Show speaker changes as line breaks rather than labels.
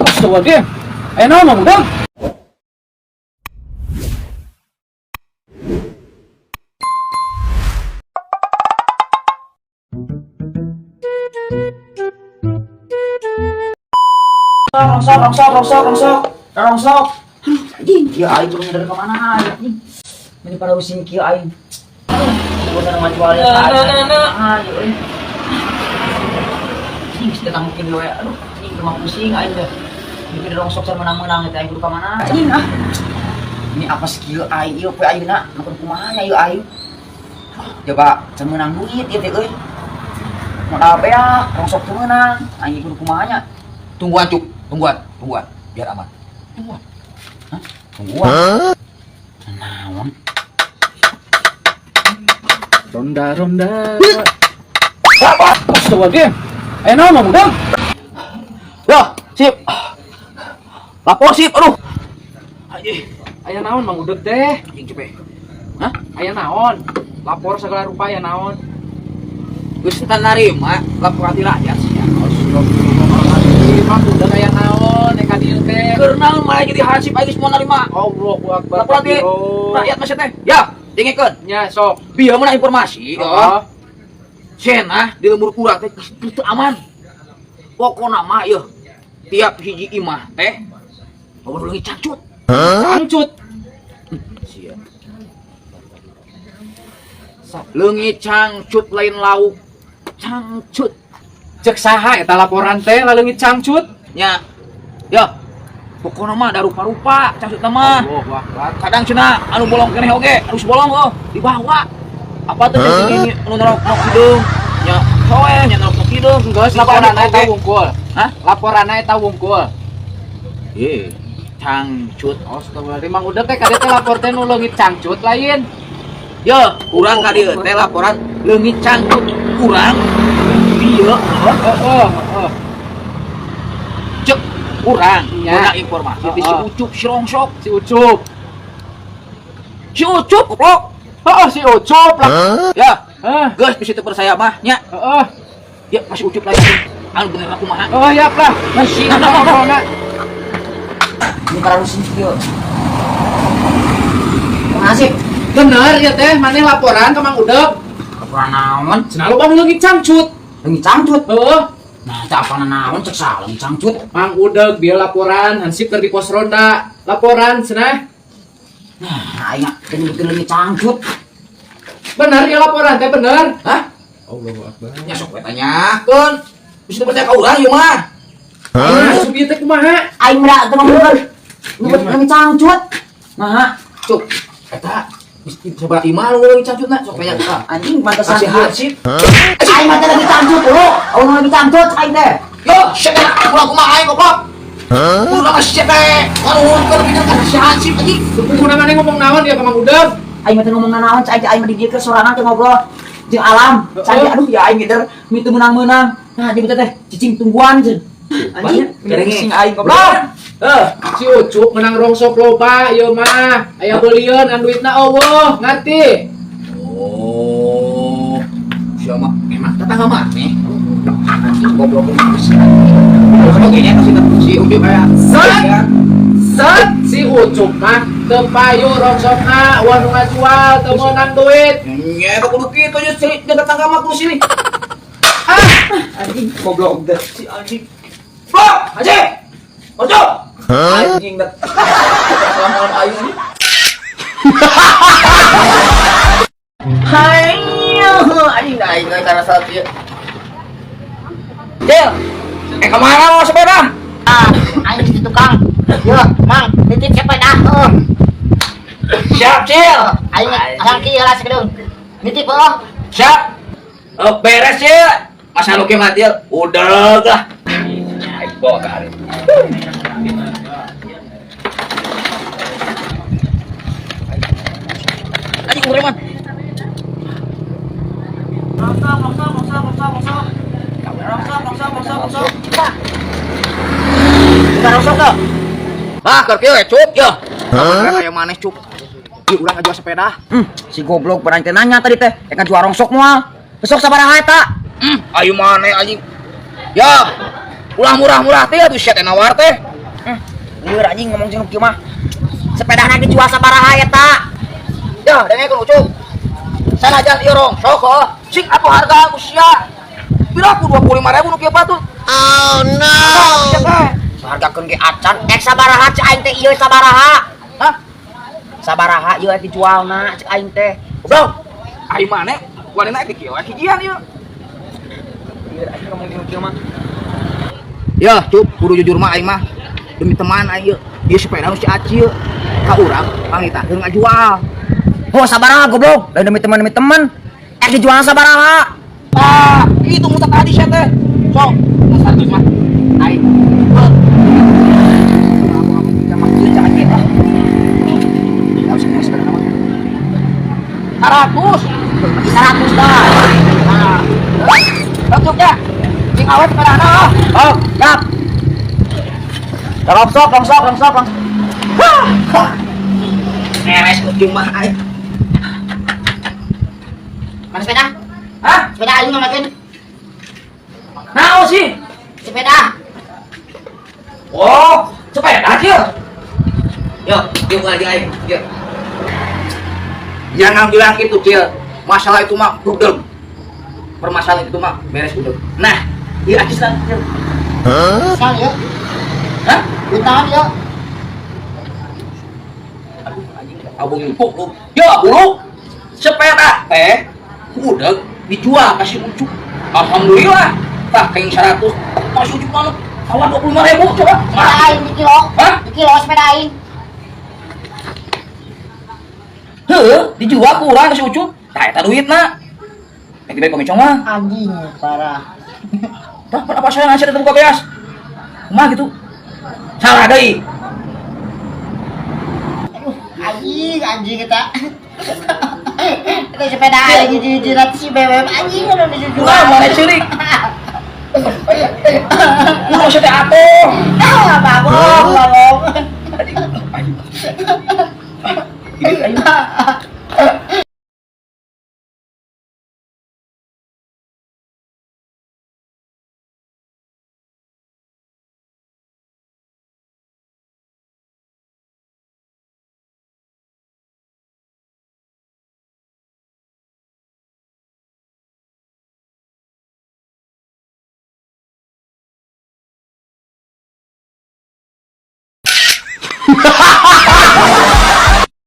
Astagfirullahaladzim. Aya naon, Mang Udeg?
Rongsok, rongsok, rongsok, rongsok, rongsok. Aduh, anjing, kieu aing kudu nyadar ka mana anjing. Meni para using kieu aing. Aduh, bosan ngajual ya. Ayo euy. Anjing, geus datang mungkin we. Aduh, anjing rumah pusing aing teh. Mikir rongsok can menang-menang teh aing kudu ka mana? Anjing ah. Ini apa skill aing ieu poe ayeuna? Nu kudu kumaha nya ieu aing? Coba can meunang duit ieu teh euy. Modal beak, rongsok teu meunang. Aing kudu kumaha nya?
Tungguan, Cuk. Tungguan, tungguan. Biar aman.
Tungguan. Hah? Tungguan. Naon?
Ronda ronda. Astagfirullahaladzim. Aya naon, Mang Udeg?
Ya, sip. Lapor sip, aduh. Anjing,
Aya naon, Mang Udeg teh?
anjing cepet.
Hah? Aya naon? Lapor segala rupa aya naon?
Geus teu narima laporan ti rakyat sia.
Astagfirullahaladzim. Mang Udeg aya naon eka dieu teh?
Keur naon malah jadi hansip aing geus moal narima.
Allahu Akbar.
Laporan ti rakyat masih teh. Ya, dengekeun.
Nya sok.
Bieu mana informasi,
Heeh.
ya. Cenah di lembur urang teh geus teu aman. Pokona mah ieu tiap hiji imah teh loba leungit cangcut.
Cangcut.
Sia. Leungit cangcut lain lauk. Cangcut.
Cek saha eta laporan teh laleungit cangcut?
Nya. Ya. Pokona mah da rupa-rupa cangcut mah.
Allahu Akbar.
Kadang cenah anu bolong keneh oge, anu bolong oh dibawa. Apa tuh ini anu norok-norok hideung. Nya soe nya norok hideung.
Geus laporanna eta wungkul.
Hah?
Laporanna eta wungkul.
Eh, cangcut.
Astagfirullahaladzim, Mang Udeg teh kadieu teh lapor teh nu leungit cangcut lain.
Yo, urang ka dieu teh laporan leungit cangcut urang dieu
Heeh, heeh.
cek urang
Nya.
menang informasi ti si
Heeh.
Ucup si Rongsok.
Si Ucup.
Si Ucup goblok.
Heeh, si Ucup lah.
Ya,
Heh,
geus bisa teu percaya mah nya.
heeh.
Ya masih Ucup lagi. Anu bener aku mah.
Oh, yap lah. Masih nah.
Ini para using kieu. Kumaha sih?
Bener ya teh, maneh laporan ke Mang Udeg.
Laporan naon?
Cenah loba nu leungit cangcut.
Leungit cangcut.
Heeh.
Nah, teh apa naon cek saha leungit cangcut?
Mang Udeg bieu laporan hansip keur di pos ronda. Laporan cenah.
Nah, aing teu nyebutin leungit cangcut.
Bener ya laporan teh bener.
Hah?
Allahu Akbar.
Nya sok we tanyakeun. Bisa teu percaya ka urang ieu mah.
Hah? Subi teh kumaha?
Aing mah teu ngomong nyebut leungit cangcut. Nah,
Cuk, eta sabaraha imah nu leungit cangcutna sok tanya ka.
anjing pantesan
Kasih
kieu.
hansip.
Aing mah teh leungit cangcut dulu. Aing leungit cangcut aing teh.
Yo, sia teh urang kumaha aing goblok. Urang mah sia teh. Nganuhunkeun pindah ka si hansip anjing.
Kumaha maneh ngomong naon dia ka Mang Udeg?
Aing mah teu ngomong naon, cai aing mah di dieu keur sorangan teh ngobrol jeung alam. Cai aduh ya aing gider mitu meunang-meunang. Nah, jeung teh cicing tungguan jeung. Anjing, pusing aing goblok.
Eh,
Si Ucup menang rongsok loba ieu mah. Aya beulieun an duitna eueuh, ngarti?
Oh, siapa emang tetangga mah nih? Anjing goblok ini. Sebagainya kasih si Ucup kayak
Set. Set si Ucup mah teu payu rongsokna, uang nu ngajual teu meunang duit.
Nya eta kudu kitu nya si jeung tetangga mah kudu sini.
Ah,
Anjing goblok deh.
Si anjing. Blok, anjing. Ojo. Anjing dah. Lamun aing.
Hai, anjing dah aing karena saat ieu.
Cil. Eh kemana mau sepeda?
Ah, aing di tukang. Yo, Mang, nitip sepeda heuh.
Siap, Cil.
Aing hayang kieu lah sakedeung. Nitip heuh.
Siap. Oh, beres, Cil. Masa lu mah, Cil? Udah lah. Aing bawa ke hari. Anjing preman.
Rongsok, rongsok, rongsok, rongsok, rongsok. Rongsok, rongsok, rongsok, rongsok. Bukan rongsok tuh.
Ah, keur kieu we, Cup, ya. Hah? Aya maneh, Cup. Ieu urang ngajual sepeda.
Si goblok barang teh nanya tadi teh, rek ngajual rongsok moal. Besok sabaraha eta?
Ayo maneh anjing. Ya. Ulah murah-murah teh atuh sia teh nawar teh.
Lieur anjing ngomong jeung kieu mah. Sepedana dijual sabaraha eta?
Ya, dengekeun Ucup. Sanajan ieu rongsok heuh, sing atuh harga ku sia. Pira ku 25.000 nu kieu patut.
Oh no.
Hargakeun ge acan, ek sabaraha cek aing teh ieu sabaraha?
Hah?
Sabaraha ieu dijualna cek aing teh.
Goblok. Ai maneh wanina di kieu hijian ieu.
Lieur anjing ngomong jeung kieu mah.
Ya, Cup, kudu jujur mah aing mah. Demi teman aing ieu. Ieu sepeda nu si Aci ieu. Ka urang pangitakeun ngajual.
Oh, sabaraha goblok. Lain demi teman demi teman. Ek dijual sabaraha?
Ah, itu mutak tadi sia teh. Sok, nu 100 mah. Aing. Seratus.
100 dah.
Nah, bentuknya. Sing awet sepedana ah.
Oh, siap. Rongsok, rongsok, rongsok, rongsok.
Beres ujung mah aing.
Mana sepeda?
Hah?
Sepeda aing ngamakeun.
Naon sih?
Sepeda.
Oh, sepeda kieu. Yo, yuk aja aing. Yuk. Jangan bilang itu, Cil. Masalah itu mah budeg. Permasalahan itu mah beres budeg. Nah, ieu acis lah, Cil.
Sal ya.
Hah?
Ditahan ya.
Aduh, anjing, abang empuk lu. Ya, bulu. Sepeda teh budeg dijual kasih Ucup. Alhamdulillah. Tah kayak 100. Masih Ucup mana? Awal 25.000 coba.
Sepeda aing di kilo.
Hah?
Di kilo sepeda aing.
Heuh, dijual ku urang kasih Ucup. Tah eta duitna. Rek diberi komicong mah.
Anjing parah.
Tah apa saya ngasih tetep buka beas. Kumaha gitu? Salah deui.
Aduh, anjing, anjing kita. Itu sepeda aing hiji-hiji nanti si BBM anjing anu dijual.
Ulah mana ceurik. Ulah sia teh atuh.
Ah, babong, babong.
Ini ayo.